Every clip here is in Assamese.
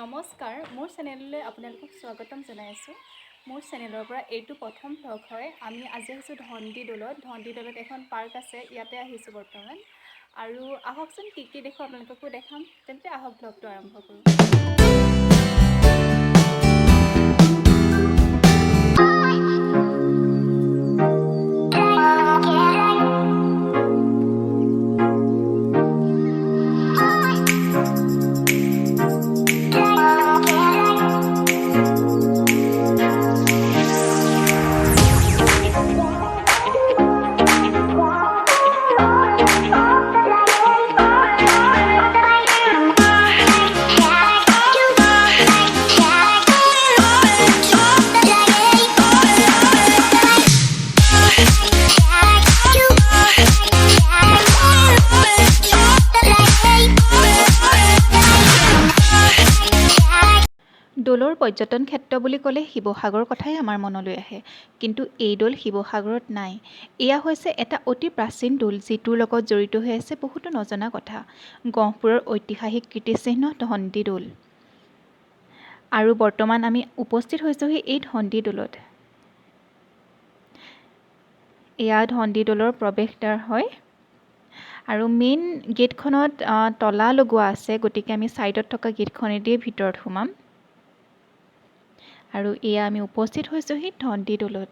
নমস্কাৰ, মোৰ চেনেললৈ আপোনালোকক স্বাগতম জনাইছোঁ। মোৰ চেনেলৰ পৰা এইটো প্ৰথম ভ্লগ হয়। আমি আজি আহিছোঁ ধনদী দ'লত। ধনদী দ'লত এখন পাৰ্ক আছে, ইয়াতে আহিছোঁ বৰ্তমান। আৰু আহকচোন, কি কি দেখোঁ আপোনালোককো দেখাম। তেন্তে আহক, ভ্লগটো আৰম্ভ কৰোঁ। দৌলৰ পৰ্যটন ক্ষেত্ৰ বুলি ক'লে শিৱসাগৰৰ কথাই আমাৰ মনলৈ আহে। কিন্তু এই দৌল শিৱসাগৰত নাই। এয়া হৈছে এটা অতি প্ৰাচীন দৌল, যিটোৰ লগত জড়িত হৈ আছে বহুতো নজনা কথা। গহপুৰৰ ঐতিহাসিক কীৰ্তিচিহ্ন ধনদী দৌল। আৰু বৰ্তমান আমি উপস্থিত হৈছোঁহি এই ধনদী দৌলত। এয়া ধনদী দৌলৰ প্ৰৱেশদ্বাৰ হয় আৰু মেইন গেটখনত তলা লগোৱা আছে, গতিকে আমি ছাইডত থকা গেটখনেদিয়ে ভিতৰত সোমাম। আৰু এয়া আমি উপস্থিত হৈছোঁহি ধনদী দৌলত।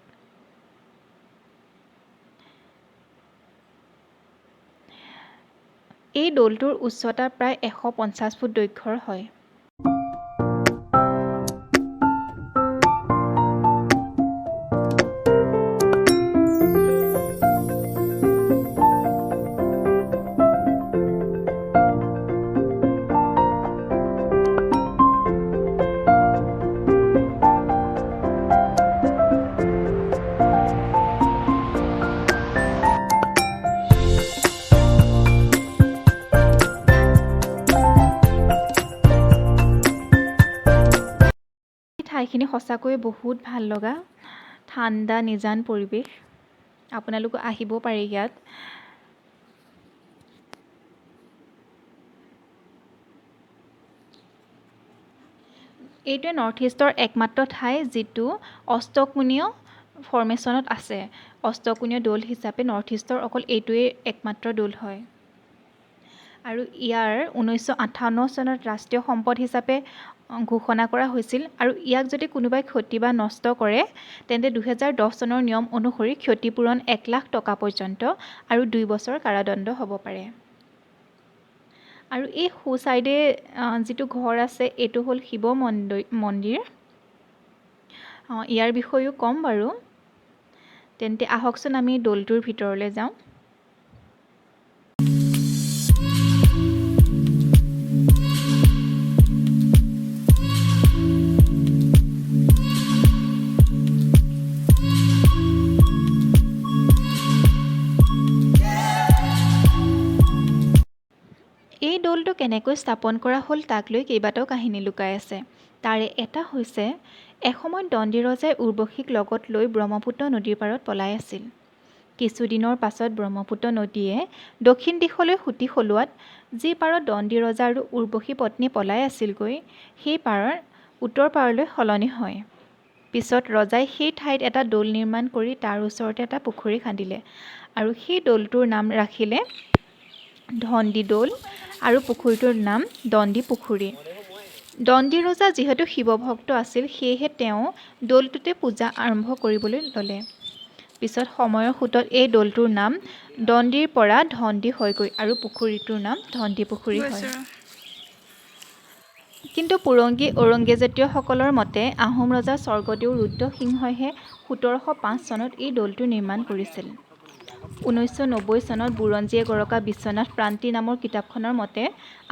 এই দৌলটোৰ উচ্চতা প্ৰায় 150 ফুট দৈৰ্ঘ্যৰ হয়। ঠাইখিনি সঁচাকৈয়ে বহুত ভাল লগা, ঠাণ্ডা নিজান পৰিৱেশ। আপোনালোকো আহিব পাৰে ইয়াত। এইটোৱে নৰ্থ ইষ্টৰ একমাত্ৰ ঠাই, যিটো অষ্টকোণীয় ফৰ্মেশ্যনত আছে। অষ্টকোণীয় দৌল হিচাপে নৰ্থ ইষ্টৰ অকল এইটোৱেই একমাত্ৰ দৌল হয়। আৰু ইয়াৰ 1958 চনত ৰাষ্ট্ৰীয় সম্পদ হিচাপে ঘোষণা কৰা হৈছিল। আৰু ইয়াক যদি কোনোবাই ক্ষতি বা নষ্ট কৰে, তেন্তে 2010 চনৰ নিয়ম অনুসৰি ক্ষতিপূৰণ 1 লাখ টকা পৰ্যন্ত আৰু 2 বছৰ কাৰাদণ্ড হ'ব পাৰে। আৰু এই সোঁ ছাইডে যিটো ঘৰ আছে, এইটো হ'ল শিৱ মন্দিৰ। ইয়াৰ বিষয়েও ক'ম বাৰু। তেন্তে আহকচোন, আমি দৌলটোৰ ভিতৰলৈ যাওঁ। এই দৌলটো কেনেকৈ স্থাপন কৰা হ'ল, তাক লৈ কেইবাটাও কাহিনী লুকাই আছে। তাৰে এটা হৈছে, এসময়ত দণ্ডী ৰজাই উৰ্বশীক লগত লৈ ব্ৰহ্মপুত্ৰ নদীৰ পাৰত পলাই আছিল। কিছুদিনৰ পাছত ব্ৰহ্মপুত্ৰ নদীয়ে দক্ষিণ দিশলৈ সুঁতি সলোৱাত যি পাৰত দণ্ডী ৰজা আৰু উৰ্বশী পত্নী পলাই আছিলগৈ, সেই পাৰ উত্তৰ পাৰলৈ সলনি হয়। পিছত ৰজাই সেই ঠাইত এটা দৌল নিৰ্মাণ কৰি তাৰ ওচৰতে এটা পুখুৰী খান্দিলে আৰু সেই দৌলটোৰ নাম ৰাখিলে ধনদী দৌল আৰু পুখুৰীটোৰ নাম দণ্ডী পুখুৰী। দণ্ডী ৰজা যিহেতু শিৱভক্ত আছিল, সেয়েহে তেওঁ দৌলটোতে পূজা আৰম্ভ কৰিবলৈ ল'লে। পিছত সময়ৰ সোঁতত এই দৌলটোৰ নাম দণ্ডীৰ পৰা ধনদী হয়গৈ আৰু পুখুৰীটোৰ নাম ধনদী পুখুৰী হয়। কিন্তু পুৰংগী ঔৰংগজেতীয়সকলৰ মতে আহোম ৰজা স্বৰ্গদেউ ৰুদ্ৰসিংহইহে 1705 চনত এই দৌলটো নিৰ্মাণ কৰিছিল। 1990 চনত বুৰঞ্জীয়ে গৰকা বিশ্বনাথ প্ৰান্তি নামৰ কিতাপখনৰ মতে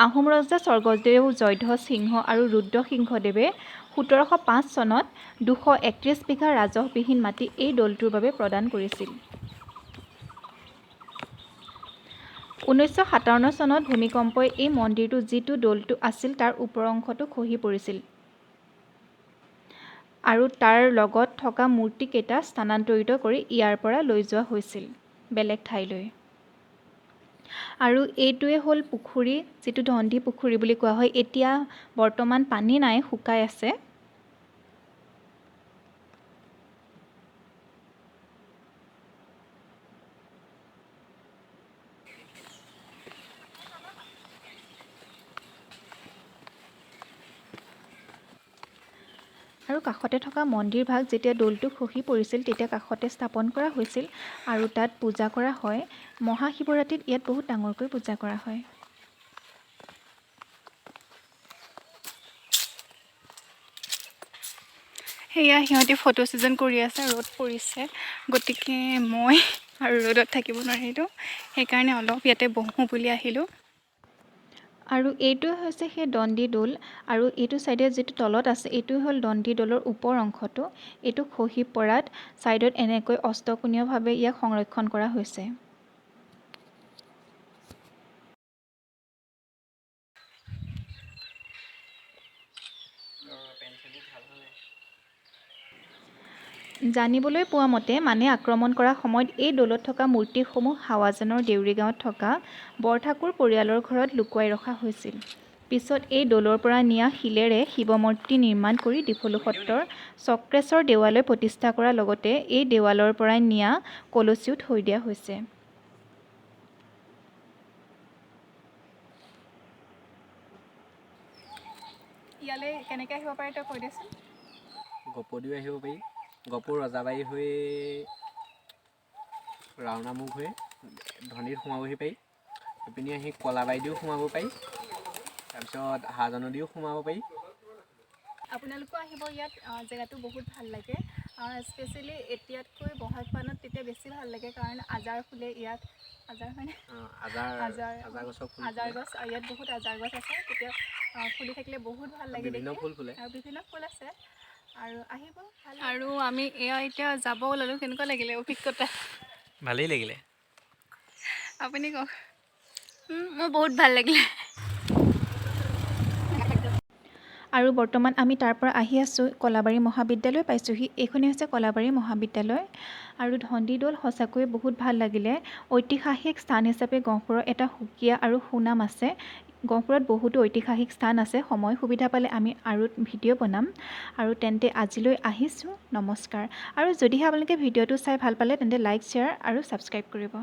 আহোম ৰজা স্বৰ্গদেউ জয়ধ্বজ সিংহ আৰু ৰুদ্ৰসিংহদেৱে 1705 চনত 231 বিঘা ৰাজহবিহীন মাটি এই দৌলটোৰ বাবে প্ৰদান কৰিছিল। 1957 চনত ভূমিকম্পই এই মন্দিৰটো যিটো দৌলটো আছিল, তাৰ ওপৰ অংশটো খহি পৰিছিল আৰু তাৰ লগত থকা মূৰ্তিকেইটা স্থানান্তৰিত কৰি ইয়াৰ পৰা লৈ যোৱা হৈছিল বেলেগ ঠাইলৈ। আৰু এইটোৱে হ'ল পুখুৰী, যিটো ধনদি পুখুৰী বুলি কোৱা হয়। এতিয়া বৰ্তমান পানী নাই, শুকাই আছে। আৰু কাষতে থকা মন্দিৰভাগ যেতিয়া দৌলটো খহি পৰিছিল তেতিয়া কাষতে স্থাপন কৰা হৈছিল আৰু তাত পূজা কৰা হয়। মহাশিৱৰাত্ৰিত ইয়াত বহুত ডাঙৰকৈ পূজা কৰা হয়। সেয়া সিহঁতি ফটো ছিজন কৰি আছে, ৰ'দ পৰিছে, গতিকে মই আৰু ৰ'দত থাকিব নোৱাৰিলোঁ, সেইকাৰণে অলপ ইয়াতে বহোঁ বুলি আহিলোঁ। আৰু এইটোৱে হৈছে সেই দণ্ডি দৌল। আৰু এইটো ছাইডে যিটো তলত আছে এইটোৱে হ'ল দণ্ডি দৌলৰ ওপৰ অংশটো। এইটো খহি পৰাত ছাইডত এনেকৈ অষ্টকোণীয়ভাৱে ইয়াক সংৰক্ষণ কৰা হৈছে। জানিবলৈ পোৱা মতে মানে আক্ৰমণ কৰাৰ সময়ত এই দৌলত থকা মূৰ্তিসমূহ হাৱাজানৰ দেউৰী গাঁৱত থকা বৰঠাকুৰ পৰিয়ালৰ ঘৰত লুকুৱাই ৰখা হৈছিল। পিছত এই দৌলৰ পৰা নিয়া শিলেৰে শিৱমূৰ্তি নিৰ্মাণ কৰি ডিফলু সত্ৰৰ চক্ৰেশ্বৰ দেৱালয় প্ৰতিষ্ঠা কৰাৰ লগতে এই দেৱালৰ পৰাই নিয়া কলচীও থৈ দিয়া হৈছে। ইয়ালৈ কেনেকৈ আহিব পাৰে তই কৈ দেচোন। গপদিও আহিব পাৰি, গপৰ ৰজাবাৰী হৈ ৰাওনামুখ হৈ ধনীত সোমাবহি পাৰি, এইপিনি আহি কলাবাৰী দিও সোমাব পাৰি, তাৰপিছত হাজনদীও সোমাব পাৰি। আপোনালোকো আহিব ইয়াত, জেগাটো বহুত ভাল লাগে। স্পেচিয়েলি এতিয়াতকৈ বহাগ মানত তেতিয়া বেছি ভাল লাগে, কাৰণ আজাৰ ফুলে ইয়াত। আজাৰ হয়নে? আজাৰ গছৰ ফুল। আজাৰ গছ, ইয়াত বহুত আজাৰ গছ আছে, তেতিয়া ফুলি থাকিলে বহুত ভাল লাগে। বিভিন্ন ফুল ফুলে আৰু বিভিন্ন ফুল আছে। আৰু আহিব। আৰু আমি এয়া এতিয়া যাব ওলালোঁ। কেনেকুৱা লাগিলে অভিজ্ঞতা? ভালেই লাগিলে। আপুনি কওক। মোৰ বহুত ভাল লাগিলে। আৰু বৰ্তমান আমি তাৰ পৰা আহি আছোঁ, কলাবাৰী মহাবিদ্যালয় পাইছোঁহি। এইখনেই হৈছে কলাবাৰী মহাবিদ্যালয়। আৰু ধনদি দৌল সঁচাকৈয়ে বহুত ভাল লাগিলে। ঐতিহাসিক স্থান হিচাপে গহপুৰৰ এটা সুকীয়া আৰু সুনাম আছে। গহপুৰত বহুতো ঐতিহাসিক স্থান আছে। সময় সুবিধা পালে আমি আৰু ভিডিঅ' বনাম। আৰু তেন্তে আজিলৈ আহিছোঁ, নমস্কাৰ। আৰু যদিহে আপোনালোকে ভিডিঅ'টো চাই ভাল পালে তেন্তে লাইক, শ্বেয়াৰ আৰু ছাবস্ক্ৰাইব কৰিব।